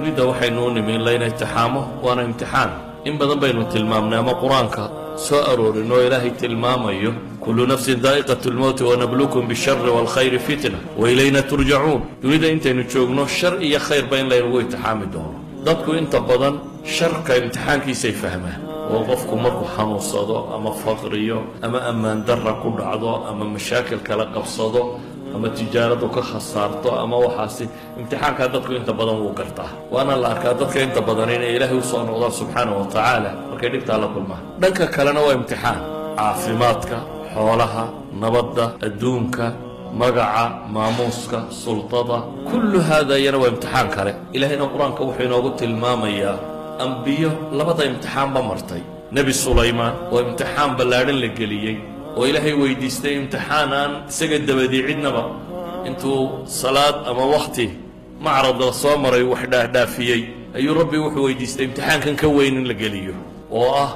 Dunida waxaynu u nimi in layna imtixaamo, waana imtixaan. In badan baynu tilmaamnay ama Qur-aanka soo aroorin oo Ilaahay tilmaamayo: كل نفس ذائقة الموت ونبلوكم بالشر والخير فتنة وإلينا ترجعون. Dunida intaynu joogno shar iyo khayrba in laynagu imtixaami doono. Dadku inta badan sharka imtixaankiisay fahmaan, oo qofku markuu xanuunsado ama faqriyo ama ammaan darra ku dhacdo ama mashaakil kala qabsado ama tijaaradu ka khasaarto ama waxaasi, imtixaankaa dadku inta badan wuu gartaa, waana la arkaa dadka inta badan inay Ilaahay usoo noqdaan subxaana wa tacaala markay dhibtaa la kulmaan. Dhanka kalena waa imtixaan: caafimaadka, xoolaha, nabadda, adduunka, magaca, maamuuska, sultada, كل هذا iyana waa imtixaan kale. Ilaahayna Qur-aanka wuxuu inoogu tilmaamayaa ambiyo labada imtixaanba martay. Nebi Sulaymaan oo imtixaan ballaadhan la geliyey oo Ilaahay weydiistay imtixaan aan isaga dabadii cidnaba, intuu salaad ama wakhti macrad la soo maray wax dhaafdhaafiyey, ayuu Rabbi wuxuu weydiistay imtixaankan ka weyn in la geliyo, oo ah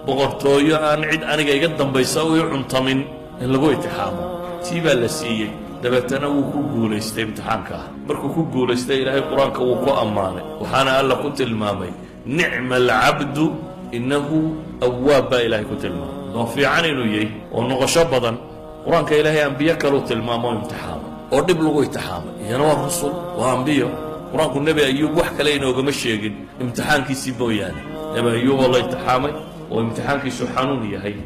boqortooyo aan cid aniga iga dambaysa u i cuntamin in lagu imtixaamo. Tii baa la siiyey, dabeetana wuu ku guulaystay imtixaankaa. Markuu ku guulaystay, Ilaahay Qur-aanka wuu ku ammaanay, waxaana Alla ku tilmaamay "نعم العبد إنه أواب" baa Ilaahay ku tilmaamay, doon fiican inuu yahy oo noqosho badan. Qur-aanka Ilaahay ambiyo kaluu tilmaamo oo imtixaamay oo dhib lagu imtixaamay, iyana waa rusul, waa ambiyo. Qur-aanku Nebi Ayuub wax kale inoogama sheegin imtixaankiisii mooyaane. Nebi Ayuub oo la imtixaamay oo imtixaankiisu xanuun yahay,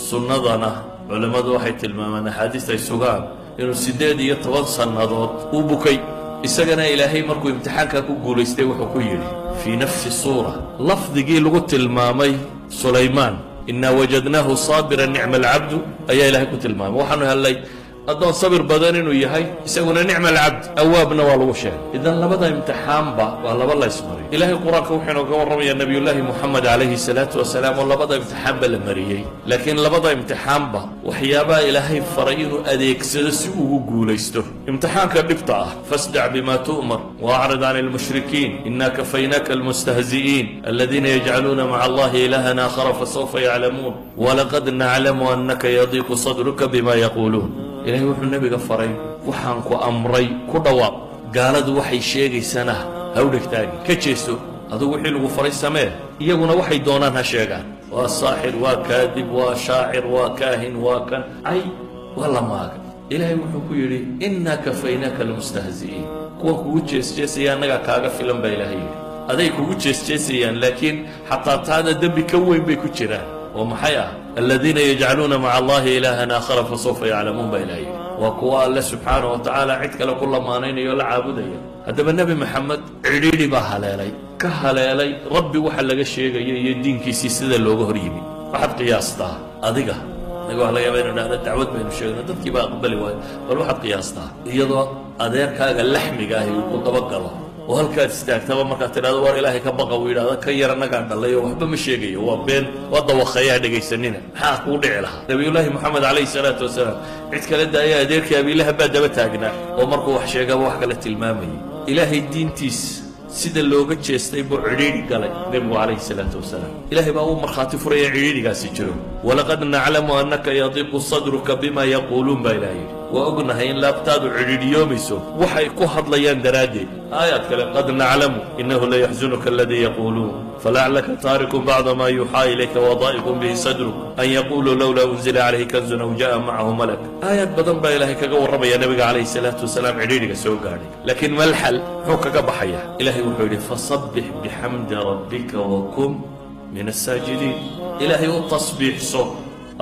sunnadana culimmadu waxay tilmaamaan, axaadiista ay sugaan, inuu 18 sannadood uu bukay. Isagana Ilaahay markuu imtixaankaa ku guulaystay wuxuu ku yidhi في نفس السورة lafdigii lagu tilmaamay Sulaymaan, "إنا وجدناه صابرا نعم العبد" ayaa Ilahay ku tilmaamay. Waxaanu hellay addoon sabir badan inuu yahay isaguna, نعم العبد أواب na waa lagu sheegay. إذن labada imtixaanba waa laba la ismariyo. Ilaahay Qur-aanka wuxuu inooga warramayaa Nabiyullaahi Moxamed calayhi salaatu wasalaam oo labada imtixaanba la mariyey, laakiin labada imtixaanba waxyaabaha Ilaahay faray inuu adeegsado si ugu guulaysto imtixaanka dhibta ah: "فاصدع بما تؤمر وأعرض عن المشركين إنا كفيناك المستهزئين الذين يجعلون مع الله إلها آخر فسوف يعلمون ولقد نعلم أنك يضيق صدرك بما يقولون." Ilahay wuxuu nebiga faray: waxaan ku amray ku dhawaaq, gaaladu waxay sheegaysana ha u dhegtaagin, ka jeeso, adugu wixii lagu faray samee, iyaguna waxay doonaan ha sheegaan. Waa saaxir, waa kaadib, waa shaacir, waa kaahin, waa kan cay, waa la maaga. Ilaahay wuxuu ku yidhi: "إنا كفيناك المستهزئين." Kuwan kugu jeesjeesaya annagaa kaaga filan baa Ilaahay yidhi. Aday kugu jeesjeesayaan, laakiin xataa taada dembi ka weyn bay ku jiraan, oo maxay ah? "الذين يجعلون مع الله إلها آخر فسوف يعلمون" baa Ilahay yidhi. Waa kuwa Alle subxaana wa tacaala cid kale ku lamaanaynaya oo la caabudaya. Haddaba Nebi Maxamed cidhiidhi baa haleelay, ka haleelay Rabbi waxa laga sheegaya iyo diinkiisii sida looga hor yimi. Waxaad qiyaastaa adiga, inaga waxa laga yaaba inu dhahno dacwad baynu sheegno, dadkii baa aqbali waayo. Bal waxaad qiyaastaa iyadoo adeerkaaga laxmiga ahi uu ku dabagalo oo halkaad istaagtaba markaad tidhahdo "Waar Ilaahay ka baqa" uu yidhahdo "Kan yar annagaa dhalay oo waxba ma sheegayo, waa been, waa dawaqayaa, dhegaysanina." Maxaa kuu dhici lahaa? Nabiyullaahi Moxamed calayhi salaatu wasalaam cid kale daaya, adeerkii Abiilahab baa daba taagnaa oo markuu wax sheegaba wax kale tilmaamayay. Ilaahay diintiis sida looga jeestay buu cidhiidhi galay nebigu calayhi salaatu wasalaam. Ilaahay baa uu markhaati furaya cidhiidhigaasi jiro. "ولقد نعلم أنك يضيق صدرك بما يقولون" baa Ilahay yidhi. Waa ognahay in laabtaadu cidhiidhiyoomayso waxay ku hadlayaan daraaddeed. Aayaad kale: "قد نعلم إنه ليحزنك الذي يقولون فلعلك تارك بعض ما يوحى إليك وضائق به صدرك أن يقولوا لولا أنزل عليه كنز أو جاء معه ملك." Aayaad badan baa Ilaahay kaga warramaya nabiga calayhi salaatu wasalaam cidhiidhiga soo gaadhay. Laakiin ما الحل? Muxuu kaga baxaya? Ilahay wuxuu yidhi: "فسبح بحمد ربك وكن من الساجدين." Ilaahay u tasbiixso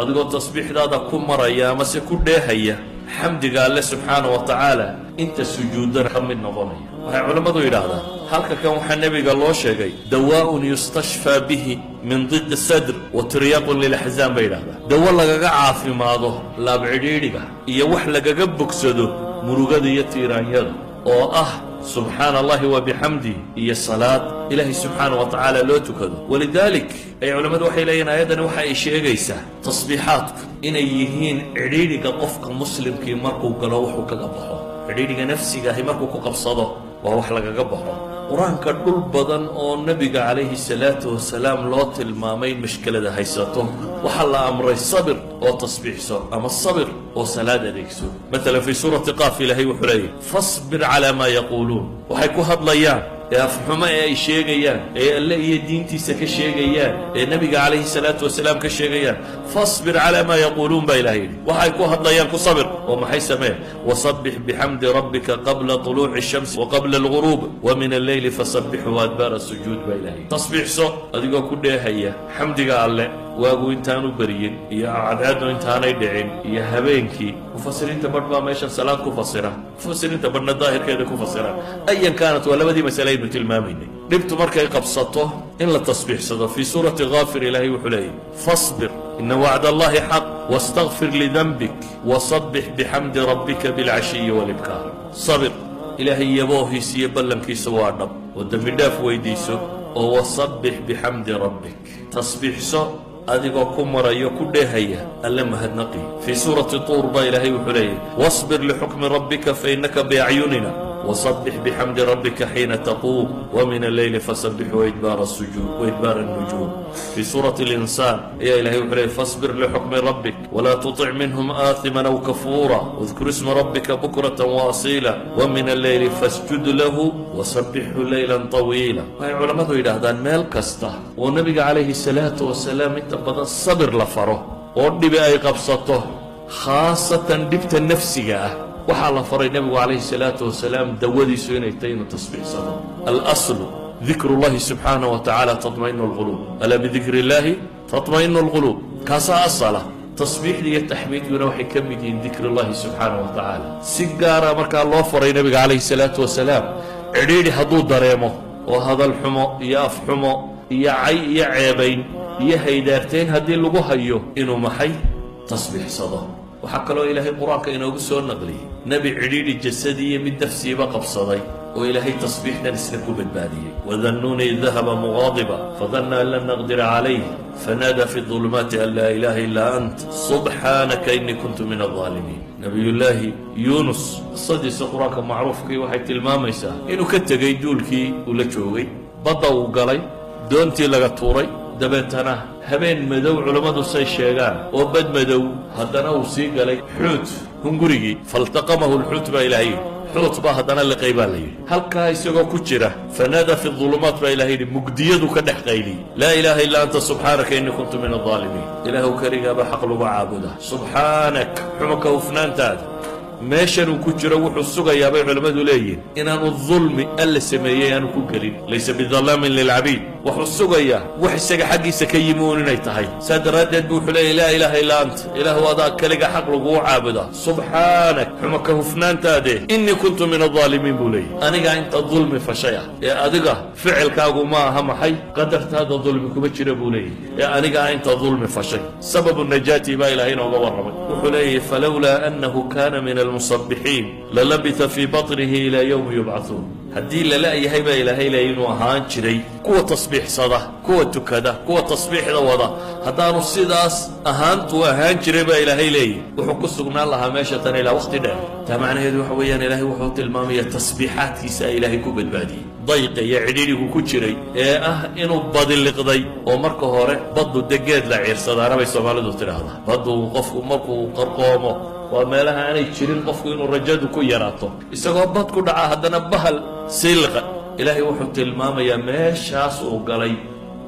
adigoo tasbiixdaada ku maraya amase ku dheehaya xamdiga Alle subxaana wa tacaala, inta sujuuddana ka mid noqonaya. Waxay culammadu yidhaahdaan halka kan waxaa nebiga loo sheegay دواء يستشفى به من ضيق الصدر وترياق للأحزان bay yidhahdaan, dawo lagaga caafimaado laab cidhiidhiga iyo wax lagaga bogsado murugada iyo tiiraanyada, oo ah subxaana Allahi wa bixamdih iyo salaad Ilaahay subxaana wa tacaala loo tukado. ولذلك ay culammadu waxay leeyihin aayaddani waxa ay sheegaysaa tasbiixaadku inay yihiin cidhiidhiga qofka muslimkii markuu galo wuxuu kaga baxo. Cidhiidhiga nafsiga ahi markuu ku qabsado waa wax lagaga baxo. Qur-aanka dhul badan oo nebiga calayhi salaatu wasalaam loo tilmaamay in mashkelada haysato, waxaa la amray sabir oo tasbiixso ama sabir oo salaad adeegso. Maalan في سورة قاف Ilaahay wuxuu leeyahy: "فاصبر على ما يقولون." Waxay ku hadlayaan. Ee afxumo ee ay sheegayaan, ee Alle iyo diintiisa ka sheegayaan, ee Nebiga calayhi salaatu wasalaam ka sheegayaan, fasbir calaa maa yaquuluun baa Ilahay yidhi. Waxay ku hadlayaan ku sabir oo maxay samee? Wasabbix bixamdi rabbika qabla طuluuci الshamsi wa qabla alguruub wa min alleyli fasabbixhu adbaara sujuud baa Ilahay yidhi. Tasbiixso adigoo ku dheehaya xamdiga Alle waagu intaanu beryin iyo cadceeddu intaanay dhicin iyo habeenkii. Mufasiriinta badh baa meeshan salaad ku fasira, mufasiriinta badhna daahirkeeda ku fasiraan. Ayan kaanat, waa labadii masale aynu tilmaamaynay, dhibtu markay qabsato in la tasbiixsado. Fii suurati Kaafir Ilaahay wuxuu leeyahy: fasbir ina wacd Allahi xaq wastakfir lidanbik wasabbix bixamdi rabbika bilcashiyi walibkaar. Sabir, Ilaahay yaboohiisa iyo ballankiisa waa dhab, oo dembi dhaaf weydiiso, oo wasabbix bixamdi rabbik, tasbiixso adigoo ku marayo, ku dheehaya Alle mahadnaqi. Fii suurati Tuur baa Ilaahay wuxuu leeyahy: wasbir lixukmi rabbika fainaka biacyunina wasabbix bixamdi rabbika xiina taquum wa min alleyli fasabbixu waidbaara sujuud waidbaara الnujuum. Fii suurati اlinsaan ayaa Ilahay wuxuu leeyay: fasbir lixukmi rabbik walaa tutic minhum aathiman aw kafuura wadkur isma rabbika bukrata waasiila wa min alleyli fasjud lahu wasabbixhu leyla طawiila. Waxay culammadu yidhaahdaan, meel kasta oo Nebiga calayhi salaatu wasalaam inta badan sabir la faro oo dhibi ay qabsato, khaasatan dhibta nafsiga ah, waxaa la faray Nebigu calayhi salaatu wasalaam dawadiisu inay tahay inuu tasbiixsado. Alaslu dikru llahi subxaanaه wa tacaala taطmainu اlquluub, alaa bidikri اllahi taطmainu اlquluub. Kaasaa asala. Tasbiixda iyo taxmiidkuna waxay ka mid yihiin dikri اllahi subxaanaه wa tacaala. Si gaara markaa loo faray Nebiga calayhi salaatu wasalaam cidhiidhi hadduu dareemo oo hadal xumo iyo af xumo iyo cay iyo ceebayn iyo haydaartayn haddii lagu hayo, inuu maxay? Tasbiixsado. Waxaa kaloo Ilaahay Qur-aanka inoogu soo naqliyey nebi cidhiidhi jasadi iyo mid nafsiiba qabsaday oo Ilaahay tasbiixdan isna ku badbaadiyey. Wadannuuni id dahaba mugaadiba fadanna an lan naqdira calayh fanaada fi ظulumaati an laa ilaha ilaa ant subxaanaka inii kuntu min الظaalimiin. Nabiyullaahi Yuunus qisadiisa Qur-aanka macruufkii waxay tilmaamaysaa inuu ka tegey duulkii uu la joogay, badda uu galay, doontii laga tuuray, dabeetana habeen madow, culammadu say sheegaan, oo bad madow haddana uu sii galay xuut hungurigii. Faltaqamahu lxuut baa Ilahay yidhi. Xuut baa haddana liqay baa la yidhi. Halkaa isagoo ku jira, fanaada fi ulumaat baa Ilahay yidhi, mugdiyadu ka dhex qayliyey: laa ilaaha illaa anta subxaanaka innii kuntu min aldaalimiin. Ilaahu keligaaba xaq lagu caabudaa, subxaanak, xumo ka hufnaantaada. Meeshan uu ku jiro wuxuu sugayaa, bay culammadu leeyihin, inaanu dulmi Alla sameeyey aanu ku gelin, laysa bidallaamin lilcabiid. Wuxuu sugayaa wax isaga xaggiisa ka yimi uun inay tahay. Saa daraaddeed bu wuxuu leeyahy: laa ilaaha illaa ant, Ilaahu adaa keliga xaq laguu caabudaa, subxaanak, xumo ka hufnaantaade, innii kuntu min aldaalimiin buu leeyahy. Anigaa inta dulmi fashay ah ee adiga ficilkaagu ma aha, maxay, qadartaada dulmi kuma jira buu leeyahy, ee anigaa inta dulmi fashay. Sababu najaati baa Ilahay inooga warramay. Wuxuu leeyahy: falowlaa annahu kana min almusabixiin lalabita fii baطnihi ilaa yowmi yubcahuun. Haddii lala yahay baa Ilaahay leeyay inuu ahaan jiray kuwa tasbiixsada, kuwa tukada, kuwa tasbiixda wada, haddaanu sidaas ahaantuu ahaan jiray baa Ilaahay leeyahy, wuxuu ku sugnaan lahaa meesha tan ilaa waqti dheer. Taa macnaheedu waxa weeyaan, Ilaahay wuxuu tilmaamaya tasbiixaadkiisa Ilaahay ku badbaadiyey dayqa iyo cidhiidhigu ku jiray ee ah inuu badiliqday. Oo marka hore baddu degeed la ciirsadaana bay Soomaalidu tidhaahdaa. Baddu qofku markuu qarqoomo waa meelaha aanay jirin qofku inuu rajadu ku yaraato. Isagoo bad ku dhaca haddana bahal sii liqa. Ilaahay wuxuu tilmaamayaa meeshaas uu galay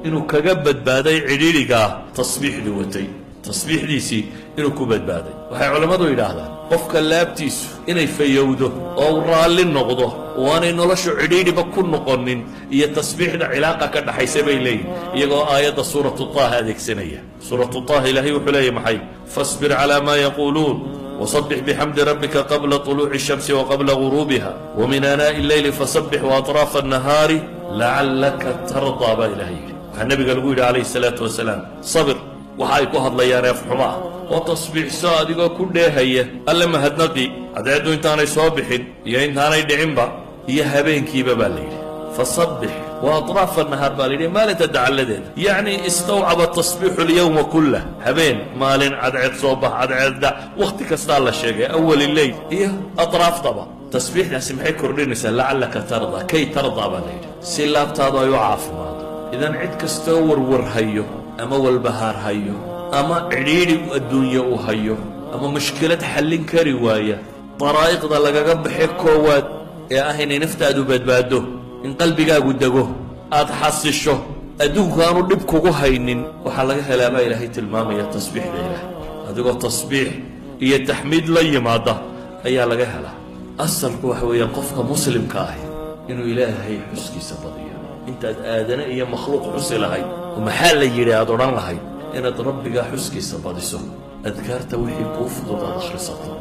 inuu kaga badbaaday cidhiidhigaa tasbiixdii watay, tasbiixdiisii inuu ku badbaaday. Waxay culammadu yidhaahdaan, qofka laabtiisu inay fayowdo oo uu raalli noqdo oo aanay noloshu cidhiidhiba ku noqonin iyo tasbiixda cilaaqa ka dhaxaysa bay leeyihin, iyagoo aayadda suuratu Taaha adeegsanaya. Suuratu Taaha Ilaahay wuxuu leeyahy maxay? Fasbir calaa maa yaquuluun وصبح بحمد ربك قبل طلوع الشمس وقبل غروبها ومن آناء الليل فسبح وأطراف النهار لعلك ترضى baa Ilahay yidhi. Waxaa Nabiga lagu yidhi calayhi الsalaatu wasalaam: sabir waxa ay ku hadlayaan eefxumo ah oo tasbiixso adigoo ku dheehaya Alle mahadnaqi, cadceeddu intaanay soo bixin iyo intaanay dhicinba iyo habeenkiiba baa la yidhi. Fasabbix wa aطraafa الnahaar baa la yidhi, maalinta dacalladeeda. Yacni istawcaba tasbiixu اlyowma kulah, habeen, maalin, cadceed soo bax, cadceed dhac, wakhti kastaa la sheegay, awal leyl iyo atraaftaba. Tasbiixdaasi maxay kordhinaysaa? Lacallaka tardaa, kay tardaa baa la yidhi, si laabtaadu ay u caafimaado. Idan cid kastoo warwar hayo ama walbahaar hayo ama cidhiidhi adduunye uu hayo ama mushkilad xallin kari waaya, daraa'iqda lagaga baxe koowaad ee ah inay naftaadu badbaado, In qalbigaagu dego, aad xasisho, adduunku aanu dhib kugu haynin, waxaa laga helaa baa Ilaahay tilmaamaya tasbiixda Ilaahay. Adigoo tasbiix iyo taxmiid la yimaada ayaa laga helaa. Asalku waxa weeyaan qofka muslimka ahi inuu Ilaahay xuskiisa badiyo. Intaad aadane iyo makhluuq xusi lahayd oo maxaa la yidhi aad odhan lahayd, inaad Rabbigaa xuskiisa badiso, adkaarta wixii kuu fudud aad akhrisato: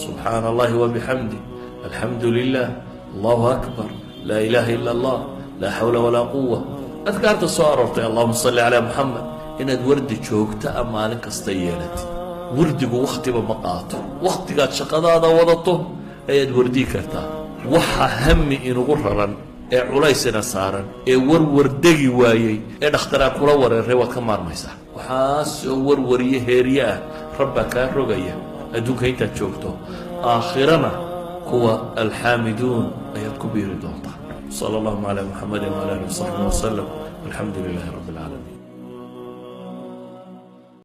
subxaana Allahi wabixamdi, alxamdu lilah, allahu akbar, laa ilaaha ila Allah, laa xawla walaa quwa, adkaarta soo aroortay, allahuma salli calaa Muxamed. Inaad wardi joogta a maalin kasta yeelatid. Wardigu wakhtiba ma qaato, wakhtigaad shaqadaada wadato ayaad wardii kartaa. Waxa hami inugu raran ee culaysina saaran ee warwar degi waayey ee dhakhtaraa kula wareeray, waad ka maarmaysaa. Waxaasoo warwariyo heerye ah Rabbaa kaa rogaya adduunka intaad joogto, aakhirana kuwa alxaamiduun ayaad ku biiri doontaa. Sala allahuma calaa Muxamadi wala alih wasaxbi wasalam, alxamdu lilahi rabbi alcaalamiin.